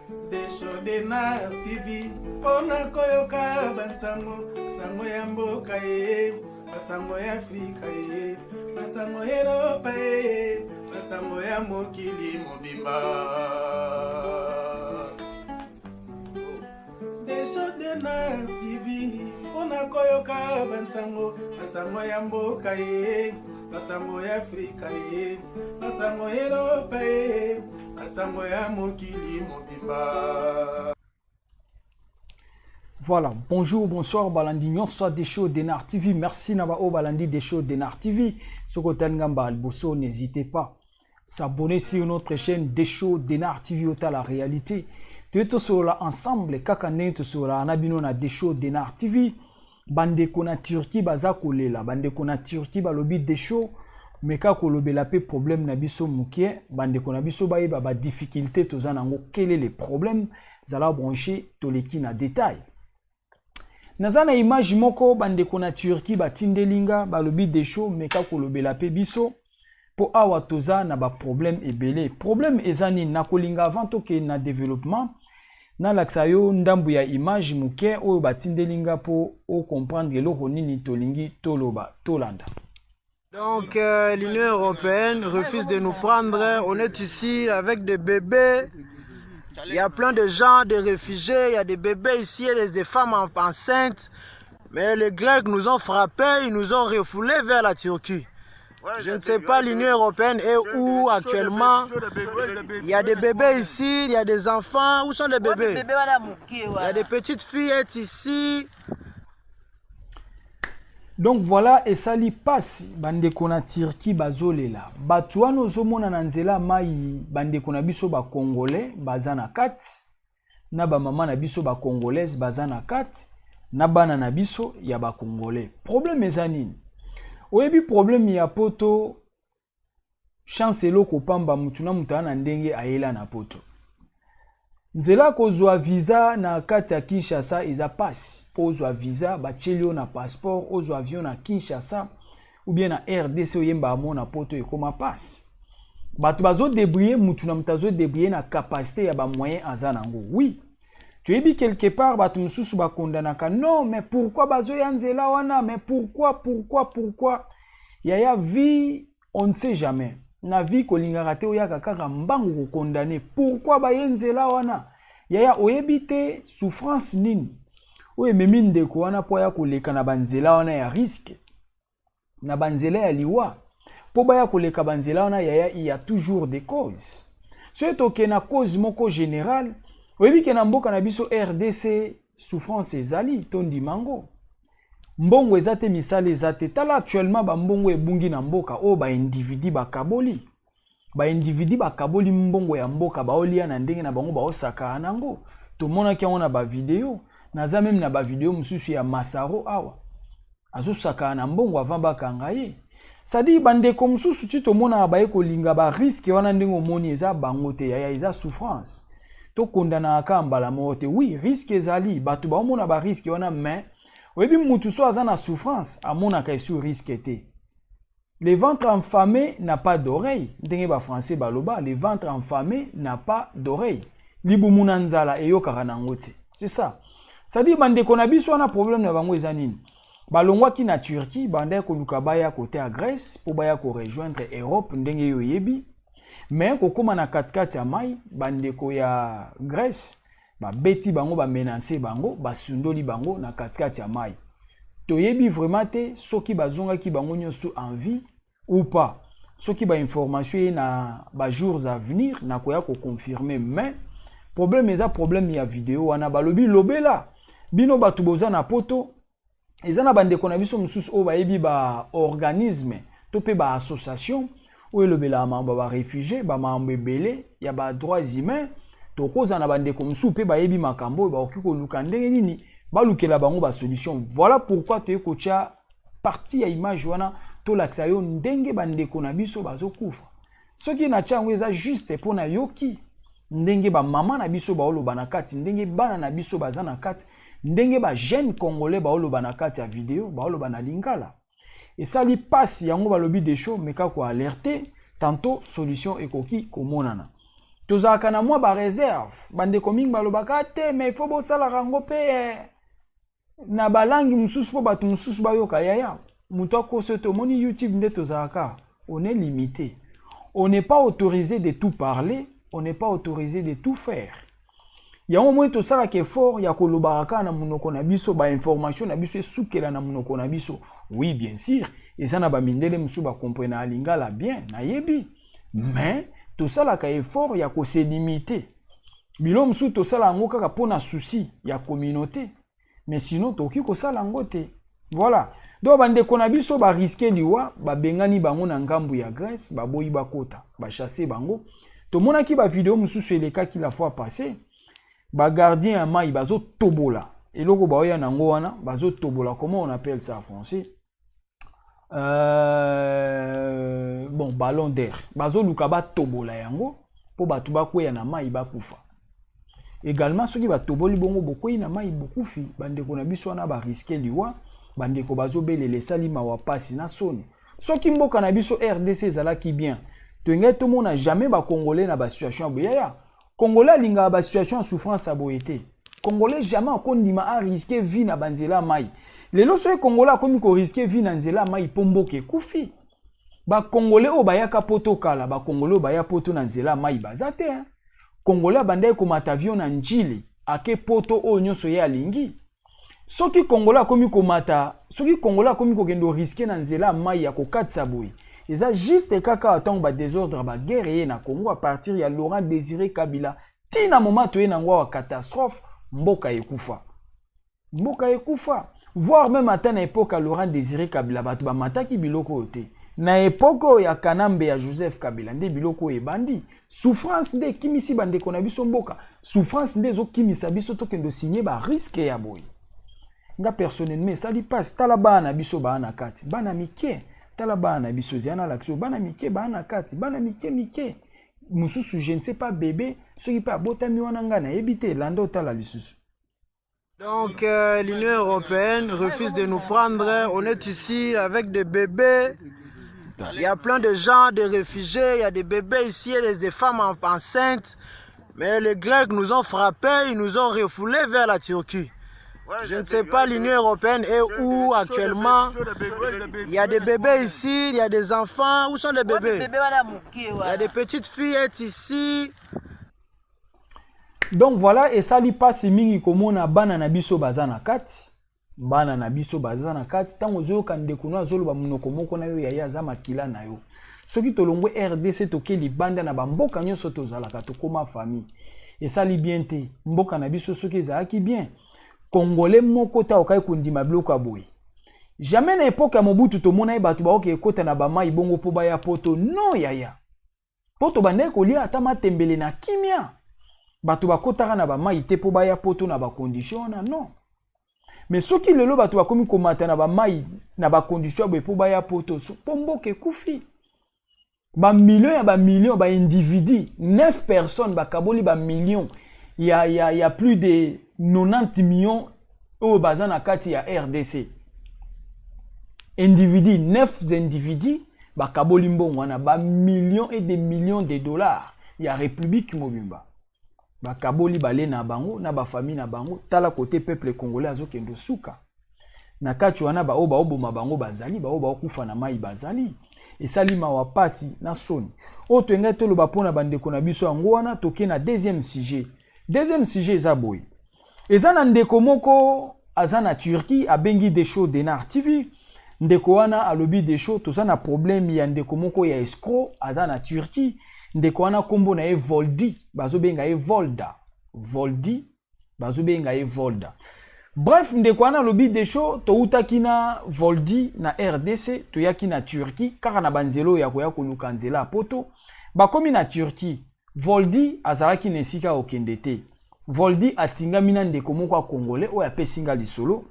Desho Denard TV mpo na koyoka bansango sango ya mboka ye, basango ya Afrika ye, basango ya Eropa ye, basango ya mokili mobimba. Desho Denard TV mpo na koyoka bansango, basango ya mboka ye, basango ya Afrika ye, basango ya Eropa ye, basango ya mokili mobimba. Voilà, bonjour, bonsoir, Balandi nyonso Desho Denar TV. Merci na ba o Balandi Desho Denar TV. Soko ngamba liboso, n'hésitez pas. S'abonner sur notre chaîne Desho Denar TV ota la réalité. Toye tosolola ensemble kaka ndenge tosolola na bino na Desho Denar TV. Bandeko na Turquie baza kolela, bandeko na Turquie balobi: "Desho, meka kolobela mpe problème na biso moke, bandeko na biso bayeba badifficulté toza nango." Quel est le problème? Zala branché, toleki na détail. Naza na image moko bandeko na Turquie batindeli nga, balobi: "Desho, meka kolobela mpe biso mpo awa toza na baproblème ebele." Problème eza nini? Nakolinga avant tokende na développement, nalakisa yo ndambu ya image moke oyo batindeli nga mpo ocomprendre eloko nini tolingi toloba. Tolanda. Donc l'Union européenne refuse de nous prendre. On est ici avec des bébés. Il y a plein de gens, des réfugiés. Il y a des bébés ici et des femmes enceintes. Mais les Grecs nous ont frappés, ils nous ont refoulés vers la Turquie. Je ne sais pas, l'Union européenne est où actuellement. Il y a des bébés ici, il y a des enfants. Où sont les bébés? Il y a des petites filles ici. Donc voilà, esali mpasi, bandeko na Turquie bazolela. Bato wana ozomona na nzela mai, bandeko na biso bacongolais baza na kati, na bamama na biso bacongolaise baza na kati, na bana na biso ya bacongolais. Problème eza nini? Oyebi problème ya Poto, chance eloko pamba, mutu na mutu aza na ndenge ayela na Poto. Nzela kozwa visa na kati ya Kinshasa eza pasi. Mpo ozwa visa, batieli yo na passeport, ozwa avion na Kinshasa ou bien na RDC, oyembaka mo na Poto, ekóma pasi. Bato bazodébrouiller, mutu na moto azodébrouiller na capacité ya bamoyen aza nango. Oui, toyebi quelque part bato mosusu bakondanaka: "Non, mais pourquoi bazoya nzela wana? Mais pourquoi, pourquoi, pourquoi?" Yaya, vie, on ne sait jamais. Na vie, kolingaka te oyaka kaka mbangu kokondane pourquoi baye nzela wana. Yaya, oyebi te souffrance nini oyo ememi ndeko wana mpo aya koleka na banzela wana ya risque, na banzela ya liwa. Mpo baya koleka banzela wana, yaya, il y a toujours des causes. Soki tokende na cause moko générale, oyebi ke na mboka na biso RDC, souffrance ezali, tondima ngo. Mbongo eza te, misala eza te. Tala actuellement bambongo ebungi na mboka oyo, baindividu bakaboli, baindividu bakaboli mbongo ya mboka, baolia na ndenge na bango, baosakana nango. Tomonaki yango na bavideo, naza même na bavideo mosusu ya Masaro awa azosakana na mbongo avant bakanga ye. C'est-à-dire bandeko mosusu ti tomonaka baye kolinga barisque wana, ndenge omoni, eza bango te, yaya, eza souffrance. Tokondanaka kaka mbala moko te. Oui, risque ezali, bato baomona barisque wana, mais oyebi, mutu so aza na souffrance, amonaka esu risque te. Le ventre affamé n'a pas d'oreille, ndenge bafrançais baloba: "Le ventre affamé n'a pas d'oreille." Libumu na nzala eyokaka nango te. C'est ça. C'est-à-dire bandeko na biso wana, problème na bango eza nini? Balongwaki na Turquie, bandaki koluka baya kote ya Grèce mpo baya korejoindre Europe, ndenge yo oyebi. Mais kokóma na katikati ya mai, bandeko ya Grèce babeti bango, bamenacer bango, basundoli bango na katikati ya mai. Toyebi vraiment te soki bazongaki bango nyonso en vie ou pas. Soki bainformation ye na bajours à venir, nakoya koconfirmer. Mais problème eza problème ya video wana. Balobi: "Lobela bino bato boza na Poto." Eza na bandeko na biso mosusu oyo bayebi baorganisme to mpe baassociation oyo elobelaka makambo ya baréfugiés, bamakambo ebele ya badroits humains. Tokozala na bandeko mosusu mpe bayebi makambo oyo, bakoki koluka ndenge nini balukela bango basolution. Voilà pourquoi toye kotia partie ya image wana, tolakisa yo ndenge bandeko na biso bazokufa. Soki natia yango, eza juste mpo nayoki ndenge bamama na biso baoloba na kati, ndenge bana na biso baza na kati, ndenge bajeune congolais baoloba na kati ya video, baoloba na lingala, esali mpasi. Yango balobi: "Desho, meka koalerter, tantôt solution ekoki komonana." Tozalaka na mwa bareserve. Bandeko mingi balobaka te, mais il faut bosalaka yango mpe na balangi mosusu mpo bato mosusu bayoka. Yaya, moto akoso te. Omoni YouTube nde tozalaka, on est limité, on n'est pas autorisé de tout parler, on n'est pas autorisé de tout faire. Yango moi tosalaka effort ya kolobaka kaka na monoko na biso, bainformation na biso esukela na monoko na biso. Oui, bien sûr, eza na bamindele mosusu bacomprena ya lingala bien, nayebi, mais tosalaka effort ya kose limiter. Bilo mosusu tosala yango kaka mpona souci ya communauté, mais sinon tokoki kosala yango te. Voilà, donc bandeko na biso barisquer liwa, babengani bango na ngambu ya Grèce, baboyi bakota, bachasser bango. Tomonaki bavideo mosusu elekaki la fois passée, bagardien ya mai bazotobola eloko baoya nango wana, bazotobola, comment on appelle ça en français? Bon, ballon d'air, bazoluka batobola yango mpo bato bakweya na mai, bakufa également. Soki batoboli bongo, bokwei na mai, bokufi. Bandeko na biso wana barisquer liwa, bandeko bazobelela, esali mawa, pasi na soni. Soki mboka na biso RDC ezalaki bien, toyengai tomona jamais bacongolais na basituation ya boye. Yaya, Congolais alingaka basituation ya souffrance ya boye te. Congolais jamais akondima arisquer vie na banzela ya mai. Lelo soki Congolais akomi korisquer vie na nzela ya mai mpo mboka ekufi, bacongolais oyo bayaka Poto kala, bacongolais oyo baya Poto na nzela ya mai baza te, hein? Congolais abandaki komata avion na Njili, ake Poto oyo nyonso ye alingi. Soki Congolais akomi komata, soki Congolais akomi kokende orisquer na nzela ya mai ya kokatisa boye, eza juste kaka ntango badésordre, baguerre eye na Congo à partir ya Laurent Désiré Kabila. Ntina moma toye nango awa, catastrophe, mboka ekufa, mboka ekufa. Voire même ata na époque ya Laurent Désiré Kabila, bato bamataki biloko oyo te. Na époque oyo ya Kanambe, ya Joseph Kabila, nde biloko oyo ebandi. Souffrance nde ekimisi bandeko na biso mboka, souffrance nde ezokimisa biso tokende osigner barisque ya boye. Nga personnellement esali mpasi. Tala bana na biso baa na kati, bana mike. Tala bana na biso, ezala na lakisi bana mike baa na kati, bana mike mike mosusu, je ne sais pas, bébé soki mpe abotami wana, ngai nayebi te. Landa, otala lisusu. Donc l'Union européenne refuse de nous prendre. On est ici avec des bébés. Il y a plein de gens, des réfugiés, il y a des bébés ici, il y a des femmes enceintes. Mais les Grecs nous ont frappés, ils nous ont refoulés vers la Turquie. Je ne sais pas, l'Union européenne est où actuellement. Il y a des bébés ici, il y a des enfants. Où sont les bébés? Il y a des petites fillettes ici. Donc voilà, esali mpasi mingi komona bana na biso baza na kati, bana na biso baza na kati. Ntango ozoyoka ndeko no azoloba monoko moko na yo, yaya, aza makila na yo. Soki tolongwe RDC, toke libanda na bamboka nyonso tozalaka, tokóma famille. Esali bien te. Mboka na biso soki ezalaki bien, Congolais moko te akokaki kondima biloko ya boye. Jamais na époque ya Mobutu tomona ye bato baoki ekota na bamai bongo mpo baya Poto. Non yaya, mpo tobandaki kolia ata matembele na kimia, bato bakotaka na bamai te mpo baya Poto na bacondition wana, non. Mais soki lelo bato bakomi komata na bamai na bacondition ya boye mpo baya Poto, mpo mboka ekufi, bamillion ya bamillion, baindividu, 9 personnes bakaboli bamillion ya plus de 90 millions oyo baza na kati ya RDC. Individu, 9 individus bakaboli mbongo wana, bamillions et des millions de dollars ya république mobimba, bakaboli, bale na bango na bafamille na bango. Tala kote peuple congolais azokende osuka na kati wana. Baoyo baoboma bango bazali, baoyo baokufa na mai bazali. Esali mawa, pasi na soni. Oyo toyengai toloba mpona bandeko na biso yango wana. Toke na deuxième sujet. Deuxième sujet eza boye: eza na ndeko moko aza na Turquie, abengi Desho Denar TV. Ndeko wana alobi: "Desho, toza na problème ya ndeko moko ya escroc aza na Turquie." Ndeko wana nkombo na ye Voldi, bazobenga ye Volda, Voldi, bazobenga ye Volda. Bref, ndeko wana alobi: "Desho, toutaki na Voldi na RDC, toyaki na Turquie kaka na banzela oyo ya koya koluka nzela ya Poto." Bakomi na Turquie, Voldi azalaki na esika kokende te. Voldi atingami na ndeko moko ya Congolais oyo apesi nga lisolo.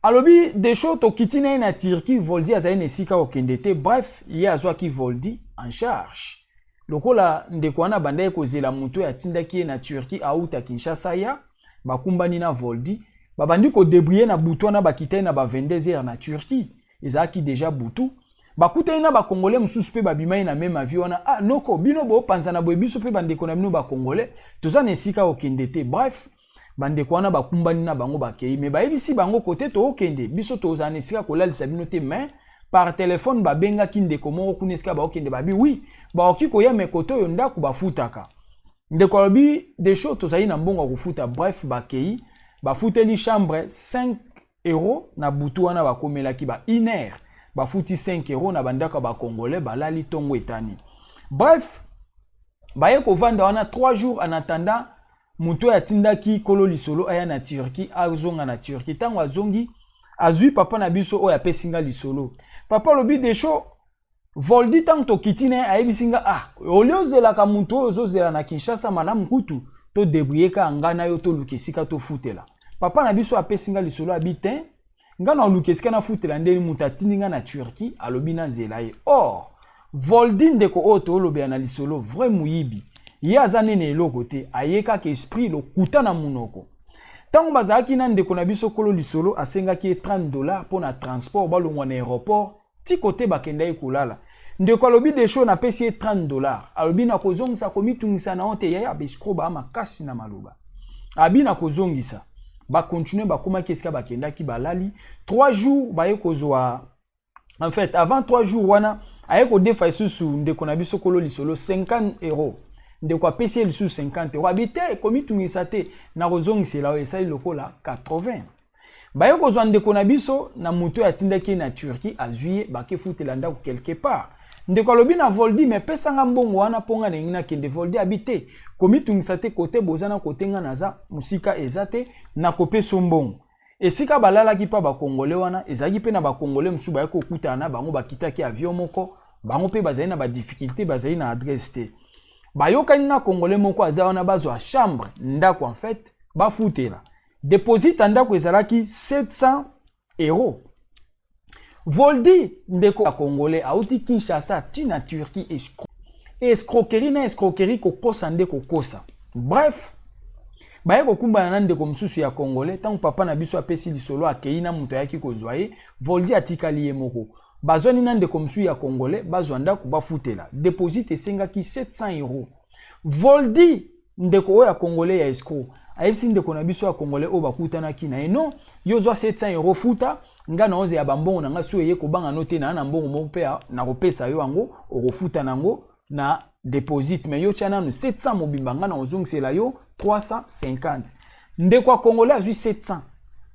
Alobi: "Desho, tokiti na ye na Turquie, Voldi azali na esika kokende te." Bref, ye azwaki Voldi en charge. Lokola ndeko wana abandaki kozela moto oyo atindaki ye na Turquie auta Kinshasa ya, bakumbani na Voldi, babandi kodébrouiller na butu wana. Bakitaki na ba 22 heures na Turquie, ezalaki déjà butu. Bakutani na bacongolais mosusu mpe babimai na même avion wana. Ah noko, bino bopanzana boye, biso mpe bandeko na bino bacongolais toza na esika kokende te. Bref, bandeko wana bakumbani na bango, bakei, mais bayebisi bango kote tookende, biso tozala na esika kolalisa bino te. Mais par téléphone babengaki ndeko moko kuna esika baokende, babi oui, baoki koya, mais kote oyo ndako bafutaka. Ndeko alobi desho tozali na mbongo ya kofuta. Bref, bakei, bafuteli chambre 5 € na butu wana. Bakomelaki ba 1 heure, bafuti 5 € na bandako ya bacongolais, balali, ntongo etani. Bref, baye kovanda wana 3 jours en attendant moto oyo atindaki nkolo lisolo aya na Turquie azonga na Turquie. Ntango azongi, azwi papa na biso oyo apesi nga lisolo. Papa alobi desho Voldi, ntango tokiti na ye, ayebisi nga: ah, olie ozelaka moto oyo ozozela na Kinshasa, malamu kutu todébrouiller kaka ngai na yo, toluka esika tofutela. Papa na biso apesi nga lisolo abi te, nga na oluka esika nafutela ndeni moto atindi nga na Turquie, alobi nazela ye. Or Voldi, ndeko oyo toolobela na lisolo, vrai moyibi, ye aza nene eloko te, aye kaka esprit lokuta na monoko. Ntango bazalaki na ndeko na biso kolo lisolo, asengaki ye 30 $ mpo na transport, balongwa na aéroport ti kote bakendaki kolala. Ndeko alobi desho napesi ye 30 $, alobi na kozongisa, komitungisa na yo te yaya. Baescrocs baa makasi na maloba. Abi na kozongisa. Bacontinuer, bakomaki esika bakendaki, balali 3 jours, baye kozwa, en fait avant 3 jours wana aye kodefa lisusu ndeko na biso kolo lisolo 50 €. Ndeko apesi ye lisusu 50 €, abi te, komitungisa te, na kozongisela oyo esali lokola 80. Baye kozwa ndeko na biso na moto oyo atindaki ye na Turquie, azwi ye, bakefutela ndako quelque part. Ndeko alobi na Voldi: mais pesanga mbongo wana mpo nga nalingi nakende. Voldi abi te, komitungisa te, kote boza na kote nga naza mosika eza te, nakopesa mbongo. Esika balalaki mpa bakongole wana, ezalaki mpe na bakongole mosusu bayaki kokutana na bango, bakitaki avion moko, bango mpe bazali na badifficulté, bazali na adresse te. Bayokani na congolais moko aza wana, bazwa chambre, ndako en fait bafutela. Deposit ya ndako ezalaki 700 €. Voldi, ndeko ya congolais auti Kinshasa ti na Turquie, escroquerie na escroquerie, kokosa nde kokosa. Bref, baye kokumbana na ndeko mosusu ya congolais. Ntango papa na biso apesi lisolo akei na moto ayaki kozwa ye, Voldi atikali ye moko. Bazwani na ndeko mosusu ya congolais, bazwa ndako, bafutela. Deposit esengaki 700 €. Voldi, ndeko oyo ya congolais ya escroc, ayebisi ndeko na biso ya congolais oyo bakutanaki na ye: non, yo zwa 700 €, futa, nga na ozela bambongo na nga so eye, kobanga no te, na mbongo moko mpe nakopesa yo yango, okofuta nango na deposit, mais yo tia nanu 700 mobimba, nga na ozongisela yo 350. Ndeko ya congolais azwi 700,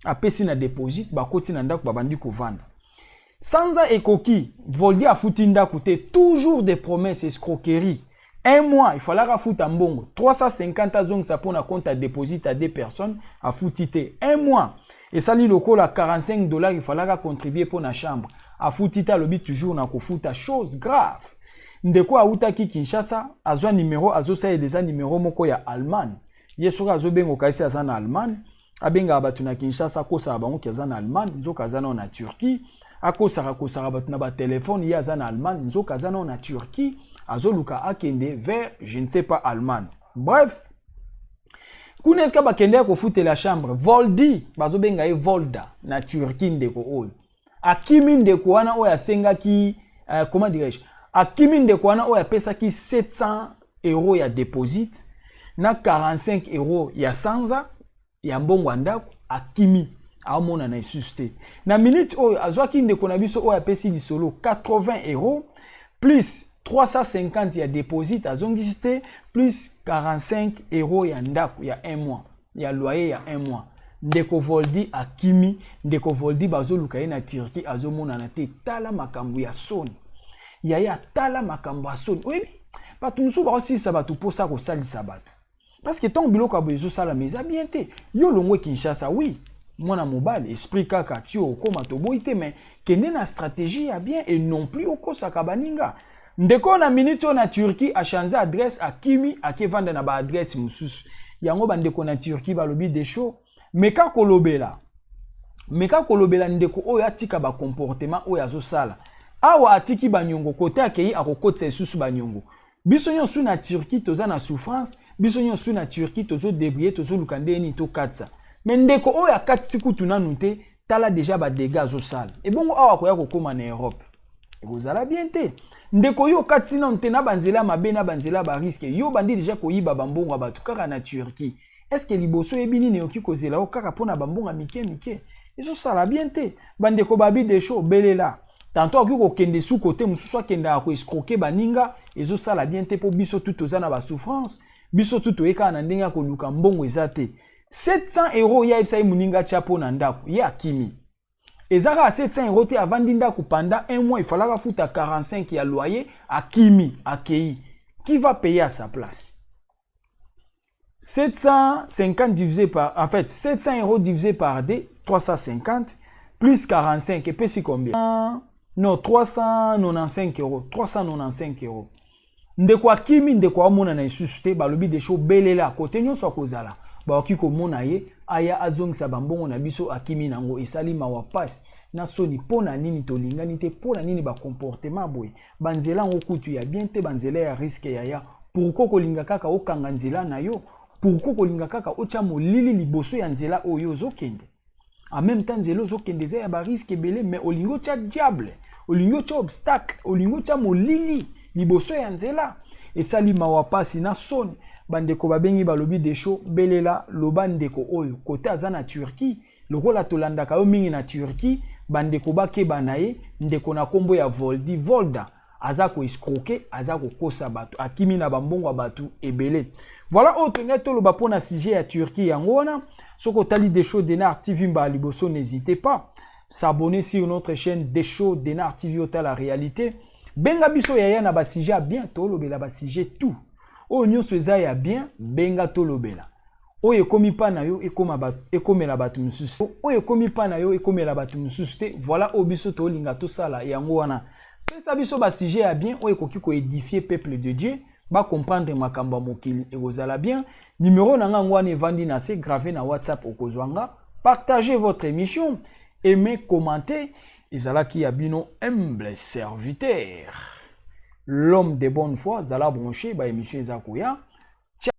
apesi na deposit, bakoti na ndako, babandi kovanda. Sanza ekoki, Voldi afuti ndako te, toujours des promesses, escroquerie. Un mois, il fallait afuta mbongo 350, azongisa mpona compte ya deposit à deux personnes, afuti te. Un mois esali lokola 45 $, il fallait contribuer mpona chambre, afuti te, alobi toujours na kofuta. Chose grave, ndeko awutaki Kinshasa, azwa numero, azosalela eza numero moko ya Allemagne. Ye soki azobenga esi aza na Allemagne, abengaka bato na Kinshasa, akosaka bango ki aza na Allemagne, nzoka aza nao na Turquie. Akosaka kosaka bato na batelefone, ye aza na Allemagne, nzoka aza nao na Turquie, azoluka akende vers je ne sais pas Allemagne. Bref, kuna esika bakendeki kofutela chambre, Voldi, bazobenga ye Volda na Turquie, ndeko oyo akimi, ndeko wana oyo asengaki, comment dirais-je, akimi ndeko wana oyo apesaki 700 € ya deposit na 45 € ya sanza ya mbongo ya ndako. Akimi, aomonana lisusu te. Na minute oyo azwaki ndeko na biso oyo apesi lisolo 80 € plus 350 ya deposit azongisi te, plus 45 € ya ndako ya 1 mois, ya loyer ya 1 mois. Ndeko Voldi akimi. Ndeko Voldi bazoluka ye na Turquie, azomonana te. Tala makambo ya soni yaya, tala makambo ya soni. Oyebi bato mosusu bakosilisa bato mposa kosalisa bato, parce que ntango biloko ya boye ezosalama, eza bien te. Yo longwe Kinshasa, oui, mwana mobali, esprit kaka ti okóma, toboyi te, mais kende na stratégie ya bien et non plus okosaka baninga. Ndeko na minute oyo na Turquie achange adresse, akimi, akevanda na baadresse mosusu. Yango bandeko na Turquie balobi desho meka kolobela, meka kolobela ndeko oyo atika bacomportement oyo azosala awa. Atiki baniongo kote akei, akokotisa lisusu baniongo. Biso nyonso na Turquie toza na souffrance, biso nyonso na Turquie tozodébrouiller, tozoluka ndenge nini tokatisa. Mais ndeko oyo akatisi kutu nanu te, tala déjà badégâts azosala. Ebongo awa akoya kokóma na Europe. Ekozala bien te. Ndeko, yo okati nano te na banzela mabe, na banzela barisque. Yo bandi déjà koyiba bambongo ya bato kaka na Turquie. Est-ce liboso oyebi nini okoki kozela yo kaka mpona bambongo ya mike mike? Ezosala bien te. Bandeko babi desho obelela tantôt akoki kokende su kote mosusu, akendaka koescroquer baninga. Ezosala bien te, mpo biso tu toza na basouffrance. Biso tu toye kaka na ndenge ya koluka mbongo, eza te. 700 euro ye ayebisa ye moninga atya mpo na ndako, ye akimi. Eza kaka 700 euro te. Avandi ndako pendant un mois, ifalaka futa 45 ya loyer. Akimi, akei. Qui va payer à sa place? 750 divisé par, en fait, 700 € divisé par 2, 350 plus 45 epesi combien? Non, 395 euros. 395 euros. Ndeko akimi, ndeko amonana lisusu te. Balobi desho obelela kote nyonso akozala, bakoki komona ye, aya azongisa bambongo na biso akimi nango. Esali mawa, pasi na soni. Mpo na nini tolingani te? Mpo na nini bacomportement boye? Banzela yango kutu ya bien te, banzela ya risque. Yaya, pourquoi kolinga kaka okanga nzela na yo? Pourquoi kolinga kaka otya molili liboso ya nzela oyo ozokende? En même temps, nzela ozokende eza ya barisque ebele, mais olingi otya diable, olingi otya obstacle, olingi otya molili liboso ya nzela. Esali mawa, pasi na soni. Bandeko babengi, balobi: "Desho, belela, loba ndeko oyo kote aza na Turquie, lokola tolandaka yo mingi na Turquie, bandeko bakeba na ye." Ndeko na nkombo ya Voldi Volda aza koescroquer, aza kokosa bato, akimi na bambongo ya bato ebele. Voilà oyo tolingai toloba mpo na sujet ya Turquie. Yango wana, soki otali Desho Denar TV mbala liboso, n'hésitez pas s'abonner sur notre chaîne Desho Denar TV. Otala réalité, benga biso yaya na basujet ya bien, tolobela basujet tout oyo nyonso eza ya bien. Benga, tolobela oyo ekomi mpa na yo, ekomela bato mosusu, oyo ekomi mpa na yo, ekomela bato mosusu te. Voilà oyo biso tolinga tosala yango wana. Pesa biso basujet ya bien oyo ekoki koédifier peuple de Dieu, bacomprendre makambo ya mokili, ekozala bien. Numero na nga yango wana evandi na se grave na WhatsApp, okozwa nga. Partagez votre émission, aimez, commentez. Ezalaki ya bino humble serviteur, l'homme de bonne foi. Zala branché, baémission eza koya.